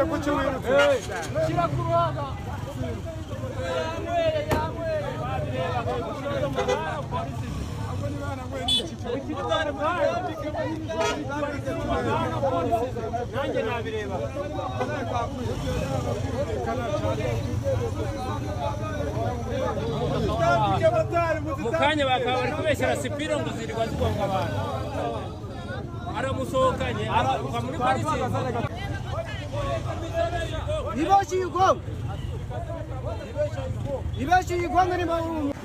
Kuki wirutse? Shyira ku ruhanga. Nanjye nabireba. Mu kanya bakaba bari kubeshyera Sipiro ngo zirirwa zigonga abantu, aramusohokanye aruka muri parikingi. Ibeshye uyigonga, ibeshye uyigonga niba uri.